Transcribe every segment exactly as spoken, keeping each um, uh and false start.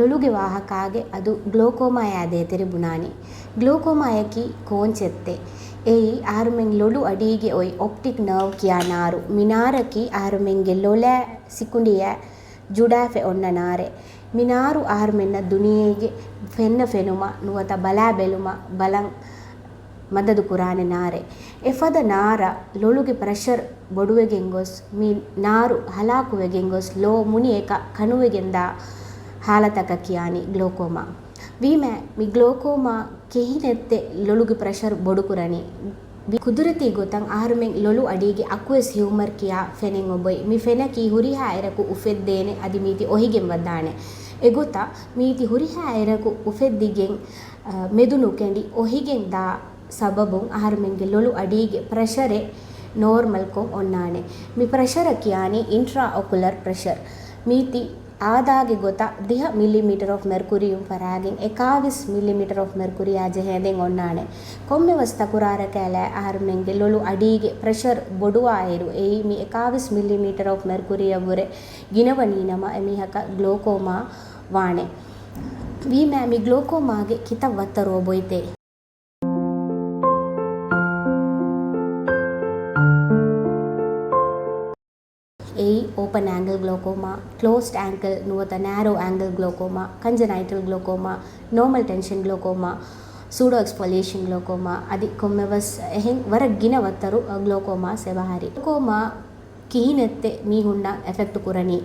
ލޮލުގެ ވާހަކާގެ އަދު ގްލޯކޯމާއާ ދޭތެރޭ ބުނާނީ. ގްލޯކޯމާޔަކީ ކޯންޗެއްތެއް. އެއީ އަހަރުމެން ލޮލު އަޑީގެ އޮތް އޮޕްޓިކް ނާވް ކިޔާ ނާރު. މި ނާރަކީ އަހަރުމެންގެ ލޮލާ ސިކުނޑިއާ ޖުޑާފަ އޮންނަ ނާރެއް. މި ނާރު އަހަރުމެންނަށް ދުނިޔޭގެ ފެންނަ ފެނުމަށް ނުވަތަ ބަލާ ބެލުމަށް ބަލަން މަދަދު ކުރާނެ ނާރެއް. އެފަދަ ނާރަށް ލޮލުގެ ޕްރެޝަރު ބޮޑުވެގެން ގޮސް، މި ނާރު ހަލާކުވެގެން ގޮސް، ލޯ މުނިއެކަށް ކަނުވެގެންދާ ހާލަތަކަށް ކިޔާނީ ގްލޯކޯމާ. ވީމާ، މި ގްލޯކޯމާ ކިހިނެއްތެ ލޮލުގެ ޕްރެޝަރު ބޮޑުކުރަނީ؟ ކުދުރަތީ ގޮތަށް އަހަރުމެން ލޮލު އަޑީގެ އަކުއެސް ހިއުމަރ ކިޔާ ފެނެއް އޮބޮއި. މި ފެނަކީ ހުރިހާ އެރަކު އުފެއްދޭނެ އަދި މީތި އޮހިގެން ވަދާނެ. އެގޮތަށް މީތި ހުރިހާ އެރަކު އުފެއްދިގެން، އަ، މެދު ނުކެނޑި އޮހިގެން ދާ ސަބަބުން އަހަރުމެންގެ ލޮލު އަޑީގެ ޕްރެޝަރެއް ނޯރމަލްކޮށް އޮންނާނެ. މި ޕްރެޝަރަށް ކިޔާނީ އިންޓްރާ އޮކުލަރ ޕްރެޝަރ. މީތި އާދާގެ ގޮތަށް ދިހަ މިލީމީޓަރ އޮފް މެރކުރީއުން ފަރާގެން އެކާވީސް މިލީމީޓަރ އޮފް މެރކުރީއާ ޖެހޭދެން އޮންނާނެ. ކޮންމެވެސް ތަކުރާރަކާލާ އަހަރުމެންގެ ލޮލު އަޑީގެ ޕްރެޝަރު ބޮޑުވާއިރު، އެއީ މި އެކާވީސް މިލީމީޓަރ އޮފް މެރކުރީއަށްވުރެ ގިނަވަނީނަމަ އެމީހަކަށް ގްލޯކޯމާ ވާނެ. ވީމާ، މި ގްލޯކޯމާގެ ކިތައް ވައްތަރު އޮބޮއިތޭ؟ އެއީ އޯޕަން އެންގަލް ގްލޯކޯމާ، ކްލޯސްޑް އެންގަލް ނުވަތަ ނޭރޯ އެންގަލް ގްލޯކޯމާ، ކަންޖެނައިޓަލް ގްލޯކޯމާ، ނޯމަލް ޓެންޝަން ގްލޯކޯމާ، ސޫޑޯ އެކްސްފޮލިއޭޝަން ގްލޯކޯމާ އަދި ކޮންމެވެސް އެހެން ވަރަށް ގިނަ ވައްތަރު ގްލޯކޯމާ އެބަހަރީ. ގްލޯކޯމާ ކިހިނެއްތެ މީހުންނަށް އެފެކްޓް ކުރަނީ؟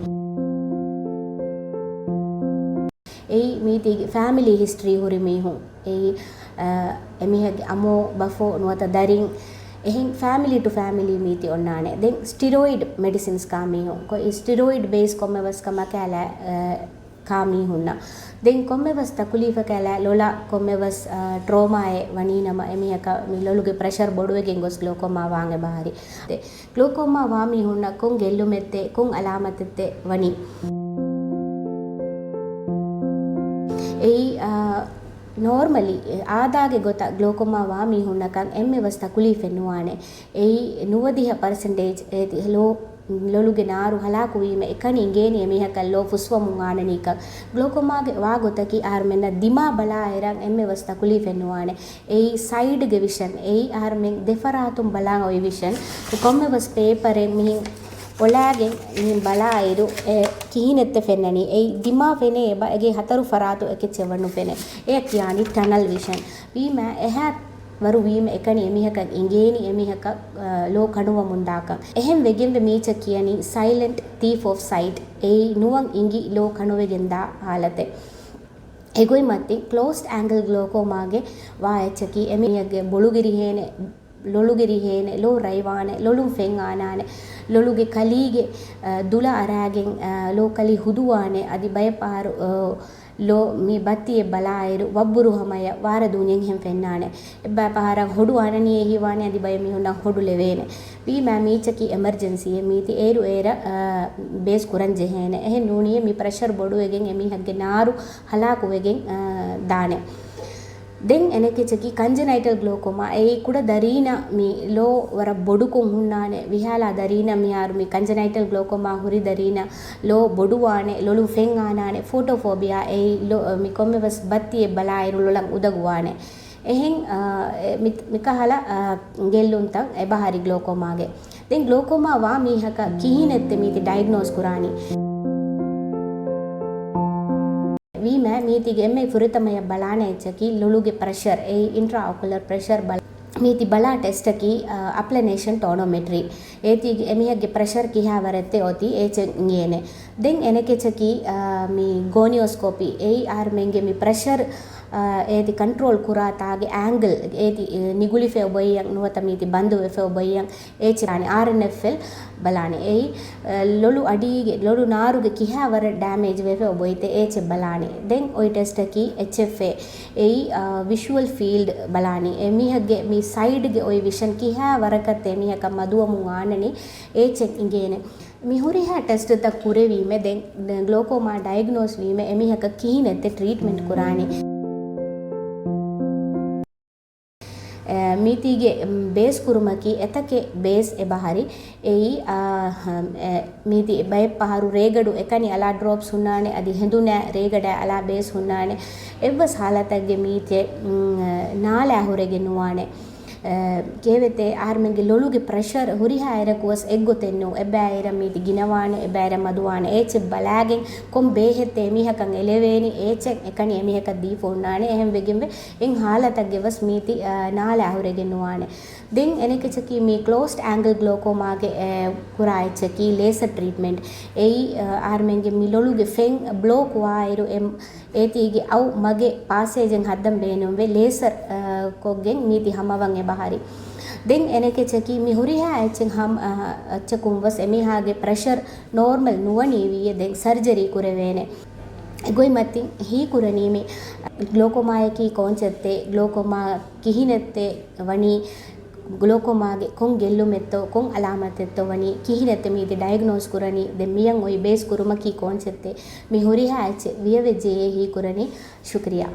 އެއީ މީތީގެ ފެމިލީ ހިސްޓްރީ ހުރި މީހުން. އެއީ، އަ، އެމީހެއްގެ އަމޯ ބަފޯ ނުވަތަ ދަރިން އެހެން ފެމިލީ ޓު ފެމިލީ މީތި އޮންނާނެ. ދެން ސްޓިރޮއިޑް މެޑިސިންސް ކާ މީހުން. ކޮ-، ސްޓިރޮއިޑް ބޭސް ކޮންމެވެސް ކަމަކާލާ، އަ، ކާ މީހުންނަށް. ދެން ކޮންމެވެސް ތަކުލީފަކާލާ ލޮލަށް ކޮންމެވެސް، އަ، ޓްރޯމާއެއް ވަނީނަމަ އެމީހަކަށް މި ލޮލުގެ ޕްރެޝަރު ބޮޑުވެގެން ގޮސް ގްލޯކޯމާ ވާން އެބަހަރީ. ދެ، ގްލޯކޯމާ ވާ މީހުންނަށް ކޮން ގެއްލުމެއްތެ، ކޮން އަލާމަތެއްތެ ވަނީ؟ އެއީ، އާ، ނޯރމަލީ، އާދާގެ ގޮތަށް ގްލޯކޯމާ ވާ މީހުންނަކަށް އެންމެ ވެސް ތަކުލީފެއް ނުވާނެ. އެއީ ނުވަދިހަ ޕަރސެންޓޭޖް އޭތި ލޯ، ލޮލުގެ ނާރު ހަލާކުވީމަ އެކަނި އިނގޭނީ އެމީހަކަށް ލޯ ފުސްވަމުން އާނަނީކަން. ގްލޯކޯމާގެ ވާ ގޮތަކީ އަހަރުމެންނަށް ދިމާ ބަލާއިރަށް އެންމެ ވެސް ތަކުލީފެއް ނުވާނެ. އެއީ ސައިޑްގެ ވިޝަން. އެއީ އަހަރުމެން ދެފަރާތުން ބަލާން އޮތް ވިޝަން. ކޮންމެވެސް ޕޭޕަރެއް މިހިން އޮޅާގެން މިހިން ބަލާއިރު، އެ ކިހިނެއްތަ ފެންނަނީ؟ އެއީ ދިމާ ފެނޭ އެބަ އެގޭ ހަތަރު ފަރާތު އެކެއްޗެއް ވަން ނުފެނޭ. އެއަށް ކިޔާނީ ޓަނަލް ވިޝަން. ވީމާ އެހާ ވަރު ވީމަ އެކަނި އެމީހަކަށް އިނގޭނީ އެމީހަކަށް، އަ، ލޯ ކަނުވަމުން ދާކަން. އެހެން ވެގެންވެ މީޗަށް ކިޔަނީ ސައިލެންޓް ތީފް އޮފް ސައިޓް. އެއީ ނުވަން އިނގި ލޯ ކަނުވެގެން ދާ ހާލަތެއް. އެގޮތްމަތިން ކްލޯސްޑް އެންގަލް ގްލޯކޯމާގެ ވާ އެއްޗަކީ އެމީހެއްގެ ބޮލުގެ ރިހޭނެ، ލޮލުގެ ރިހޭނެ، ލޯ ރަތްވާނެ، ލޮލުން ފެން އާނާނެ، ލޮލުގެ ކަލީގެ، އަ، ދުޅަ އަރާގެން، އަ، ލޯ ކަލި ހުދުވާނެ، އަދި ބައެއް ފަހަރު، އަ، ލޯ މި ބައްތިއެއް ބަލާއިރު ވައްބުރު ހަމަޔަށް ވާރަ ދޫންޏެއްހެން ފެންނާނެ. އެއްބައި ފަހަރަށް ހޮޑު އަނަނީ އެހީވާނެ އަދި ބައެއް މީހުންނަށް ހޮޑު ލެވޭނެ. ވީމާ މީޗަކީ އެމަރޖެންސީއެއް މީތި އޭރު އޭރަށް، އާ، ބޭސް ކުރަން ޖެހޭނެ. އެހެން ނޫނީ މި ޕްރެޝަރު ބޮޑުވެގެން އެމީހަކުގެ ނާރު ހަލާކުވެގެން، އާ، ދާނެ. ދެން އެނެކެޗަކީ ކަންޖެނައިޓަލް ގްލޯކޯމާ. އެއީ ކުޑަ ދަރީނަށް މި ލޯ ވަރަށް ބޮޑުކޮށް ހުންނާނެ. ވިހާލާ ދަރީނަށް މިހާރު މި ކަންޖެނައިޓަލް ގްލޯކޯމާ ހުރި ދަރީނަށް ލޯ ބޮޑުވާނެ، ލޮލުން ފެން އާނާނެ، ފޯޓޯފޯބިއާ. އެއީ ލޯ، މި ކޮންމެވެސް ބައްތިއެއް ބަލާއިރު ލޮލަށް އުދަގުވާނެ. އެހެން، އާ، އެ، މި، މިކަހަލަ، އާ، ގެއްލުންތައް އެބަހަރި ގްލޯކޯމާގެ. ދެން ގްލޯކޯމާ ވާ މީހަކަށް ކިހިނެއްތެ މީތި ޑައިގްނޯސް ކުރާނީ؟ ވީމާ މީތީގެ އެންމެ ފުރަތަމަޔަށް ބަލާނެ އެއްޗަކީ ލޮލުގެ ޕްރެޝަރ، އެއީ އިންޓްރާ އޮކުލަރ ޕްރެޝަރ ބަލާ. މީތި ބަލާ ޓެސްޓަކީ، އަ، އަޕްލަނޭޝަން ޓޯނޯމެޓްރީ. އޭތީގެ އެމީހެއްގެ ޕްރެޝަރ ކިހާވަރެއްތެ އޮތީ އޭޗެއް އިނގޭނެ. ދެން އެނެކެޗަކީ، އަ، މި ގޯނިއޮސްކޯޕީ. އެއީ އަހަރުމެންގެ މި ޕްރެޝަރ، އަ، އޭތި ކަންޓްރޯލް ކުރާ ތާގެ އެންގަލް، އޭތި، އެ، ނިގުޅިފަ އޮބޮއްޔަން ނުވަތަ މީތި ބަންދުވެފަ އޮބޮއްޔަން އޭޗެއް ބަލާނެ. އާރްއެންއެފްއެލް ބަލާނެ. އެއީ، އަ، ލޮލު އަޑީގެ، ލޮލު ނާރުގެ ކިހާވަރަށް ޑޭމޭޖް ވެފަ އޮބޮއްތެ އޭޗެއް ބަލާނެ. ދެން އޮތް ޓެސްޓަކީ އެޗްއެފްއޭ. އެއީ، އަ، ވިޝުއަލް ފީލްޑް ބަލާނީ. އެމީހެއްގެ މި ސައިޑްގެ އޮތް ވިޝަން ކިހާވަރަކަށް އެމީހަކަށް މަދުވަމުން އާނަނީ އޭޗެއް އިނގޭނެ. މި ހުރިހާ ޓެސްޓުތައް ކުރެވީމެ ދެން ގްލޯކޯމާ ޑައިގްނޯސް ވީމެ އެމީހަކަށް ކިހިނެއްތެ ޓްރީޓްމެންޓް ކުރާނީ؟ މީތީގެ ބޭސް ކުރުމަކީ އެތަކެއް ބޭސް އެބަހަރި. އެއީ، އާ، މީތި ބައެއް ފަހަރު ރޭގަޑު އެކަނި އަލާ ޑްރޮޕްސް ހުންނާނެ، އަދި ހެނދުނާ ރޭގަޑައި އަލާ ބޭސް ހުންނާނެ. އެއްވެސް ހާލަތެއްގެ މީތި، ނާލާ ހުރެގެން ނުވާނެ. އަ، ކޭވެތޭ އަހަރުމެންގެ ލޮލުގެ ޕްރެޝަރ ހުރިހާ އެރަކުވެސް އެއްގޮތެއް ނޫ. އެބައިރަށް މީތި ގިނަވާނެ، އެބައިރަށް މަދުވާނެ. އޭޗެއް ބަލާގެން ކޮން ބޭހެއްތޭ އެމީހަކަށް އެލެވޭނީ، އޭޗެއް އެކަނި އެމީހަކަށް ދީފަ ހުންނާނެ. އެހެން ވެގެންވެ އެއް ހާލަތަށްގެ ވެސް މީތި، އަ، ނާލާ ހުރެގެން ނުވާނެ. ދެން އެނެކެޗަކީ މީ ކްލޯސްޑް އެންގަލް ގްލޯކޯމާގެ، އެ، ކުރާ އެއްޗަކީ ލޭސަރ ޓްރީޓްމެންޓް. އެއީ، އަ، އަހަރުމެންގެ މި ލޮލުގެ ފެން ބްލޯކް ވާއިރު އެ އޭތީގެ އައު މަގެ ޕާސޭޖެއް ހައްދަން ބޭނުންވެ ލޭސަރ، އަ، ކޮށްގެން މީތި ހަމަވަން އެބަހަރި. ދެން އެނެކެޗަކީ މި ހުރިހާ އެއްޗެއް ހަމް، އަ، އެއްޗަކުން ވެސް އެމީހާގެ ޕްރެޝަރ ނޯރމަލް ނުވަނީވިއްޔެ ދެން ސަރްޖަރީ ކުރެވޭނެ. އެގޮތްމަތިން ހީކުރަނީ މި ގްލޯކޯމާއަކީ ކޯންޗެއްތޭ، ގްލޯކޯމާ ކިހިނެއްތޭ ވަނީ، ގްލޯކޯމާގެ ކޮން ގެއްލުމެއްތޯ، ކޮން އަލާމަތެއްތޯ ވަނީ، ކިހިނެއްތަ މީތި ޑަޔަގްނޯސް ކުރަނީ، ދެން މިޔަން އޮތް ބޭސް ކުރުމަކީ ކޯންޗެއްތޭ، މި ހުރިހާ އެއްޗެއް ވިޔަވެއްޖެޔޭ ހީކުރަނީ. ޝުކްރިޔާ.